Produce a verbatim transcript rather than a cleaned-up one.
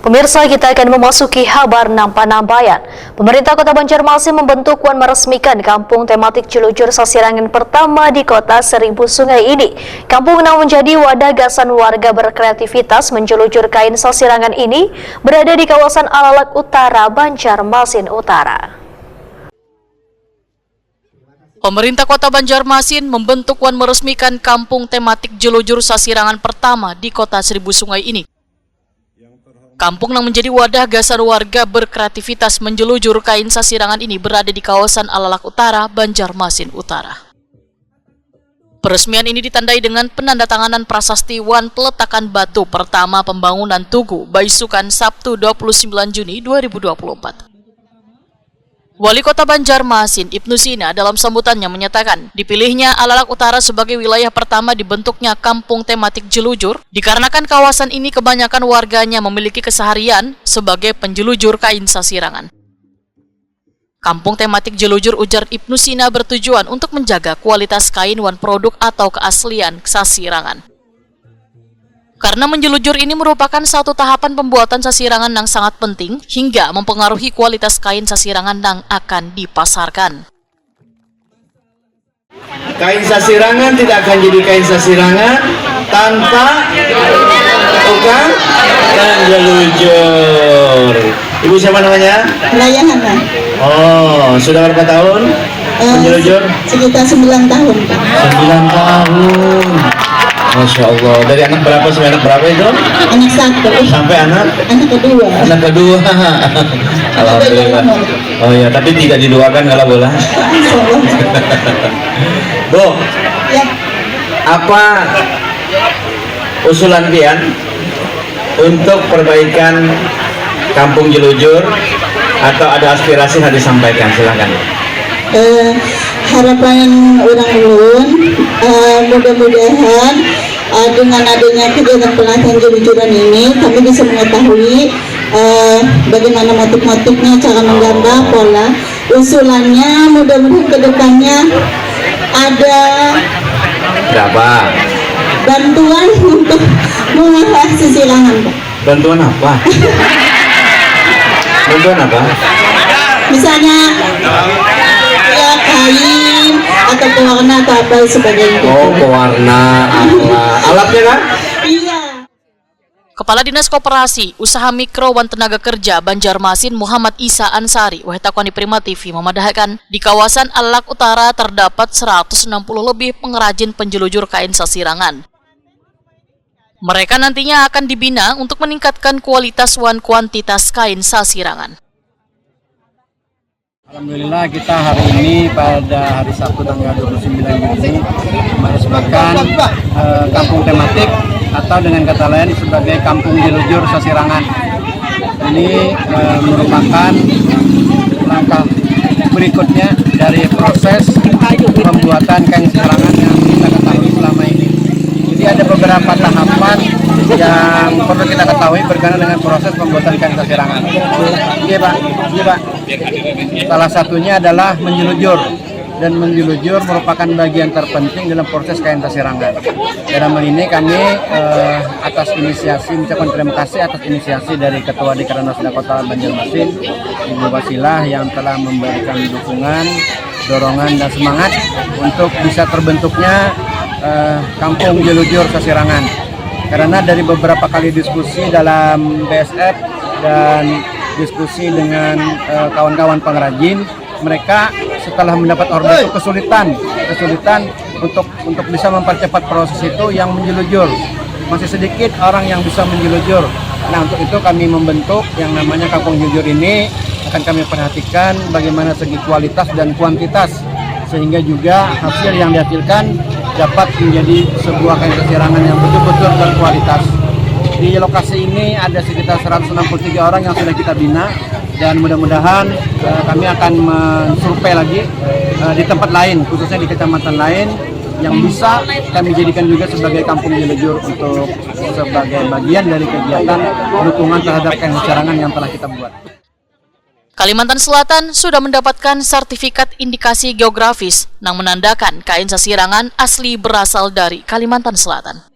Pemirsa, kita akan memasuki habar nang panambayan. Pemerintah Kota Banjarmasin membentuk wan meresmikan kampung tematik jelujur sasirangan pertama di Kota Seribu Sungai ini. Kampung nang menjadi wadah gasan warga berkreativitas menjelujur kain sasirangan ini berada di kawasan Alalak Utara, Banjarmasin Utara. Pemerintah Kota Banjarmasin membentuk wan meresmikan kampung tematik jelujur sasirangan pertama di Kota Seribu Sungai ini. Kampung yang menjadi wadah gasan warga berkreativitas menjelujur kain sasirangan ini berada di kawasan Alalak Utara, Banjarmasin Utara. Peresmian ini ditandai dengan penandatanganan prasasti wan peletakan batu pertama pembangunan tugu baisukan Sabtu dua puluh sembilan Juni dua ribu dua puluh empat. Wali Kota Banjarmasin, Ibnu Sina, dalam sambutannya menyatakan, dipilihnya Alalak Utara sebagai wilayah pertama dibentuknya kampung tematik jelujur dikarenakan kawasan ini kebanyakan warganya memiliki keseharian sebagai penjelujur kain sasirangan. Kampung tematik jelujur, ujar Ibnu Sina, bertujuan untuk menjaga kualitas kain wan produk atau keaslian sasirangan. Karena menjelujur ini merupakan satu tahapan pembuatan sasirangan yang sangat penting hingga mempengaruhi kualitas kain sasirangan yang akan dipasarkan. Kain sasirangan tidak akan jadi kain sasirangan tanpa tukang menjelujur. Ibu siapa namanya? Rayahana. Oh, sudah berapa tahun? Eh, menjelujur? Sekitar sembilan tahun, Pak. Sembilan tahun. Masya Allah. Dari anak berapa sampai anak berapa itu? Anak satu. Sampai anak? Anak kedua. Anak kedua. Alhamdulillah. Oh ya, tapi tidak diduakan kalau bola. Bu, ya, apa usulan pian untuk perbaikan Kampung Jelujur atau ada aspirasi yang disampaikan? Silahkan. Uh, harapan orang ulun, uh, mudah-mudahan uh, dengan adanya kegiatan pelatihan jelujuran ini, kami bisa mengetahui uh, bagaimana motif-motifnya, cara menggambar, pola. Usulannya mudah-mudahan ke depannya ada berapa bantuan untuk mengolah sisilangan, Pak. Bantuan apa? Bantuan apa? Misalnya, ya, kain atau pewarna atau apa sebagainya. Oh, pewarna, alat. Alatnya kan? Iya. Kepala Dinas Koperasi, Usaha Mikro wan Tenaga Kerja Banjarmasin, Muhammad Isa Ansari, wahtakwani Prima T V memadahakan, di kawasan Alak Utara terdapat seratus enam puluh lebih pengrajin penjelujur kain sasirangan. Mereka nantinya akan dibina untuk meningkatkan kualitas wan kuantitas kain sasirangan. Alhamdulillah, kita hari ini pada hari Sabtu tanggal dua puluh sembilan Juni meresmikan eh, kampung tematik atau dengan kata lain sebagai kampung jelujur sasirangan. Ini eh, merupakan langkah berikutnya dari proses pembuatan kain sasirangan yang kita ketahui selama ini. Jadi ada beberapa tahapan yang perlu kita ketahui berkenaan dengan proses pembuatan kain sasirangan. Iya, Pak. Iya, Pak. Salah satunya adalah menjelujur. Dan menjelujur merupakan bagian terpenting dalam proses kain sasirangan. Dalam hal ini kami eh, atas inisiasi, mengucapkan terima kasih atas inisiasi dari Ketua D K R Nasda Kota Banjarmasin, Ibu Wasilah, yang telah memberikan dukungan, dorongan, dan semangat untuk bisa terbentuknya eh, Kampung Jelujur Sasirangan. Karena dari beberapa kali diskusi dalam B S F dan diskusi dengan eh, kawan-kawan pengrajin, mereka setelah mendapat order itu kesulitan, kesulitan untuk untuk bisa mempercepat proses itu yang menjelujur. Masih sedikit orang yang bisa menjelujur. Nah, untuk itu kami membentuk yang namanya Kampung Jelujur ini, akan kami perhatikan bagaimana segi kualitas dan kuantitas, sehingga juga hasil yang dihasilkan dapat menjadi sebuah kain sasirangan yang betul-betul berkualitas. Di lokasi ini ada sekitar seratus enam puluh tiga orang yang sudah kita bina, dan mudah-mudahan eh, kami akan mensurvei lagi eh, di tempat lain, khususnya di kecamatan lain, yang bisa kami jadikan juga sebagai kampung jelujur untuk sebagai bagian dari kegiatan dukungan terhadap kain sasirangan yang telah kita buat. Kalimantan Selatan sudah mendapatkan sertifikat indikasi geografis yang menandakan kain sasirangan asli berasal dari Kalimantan Selatan.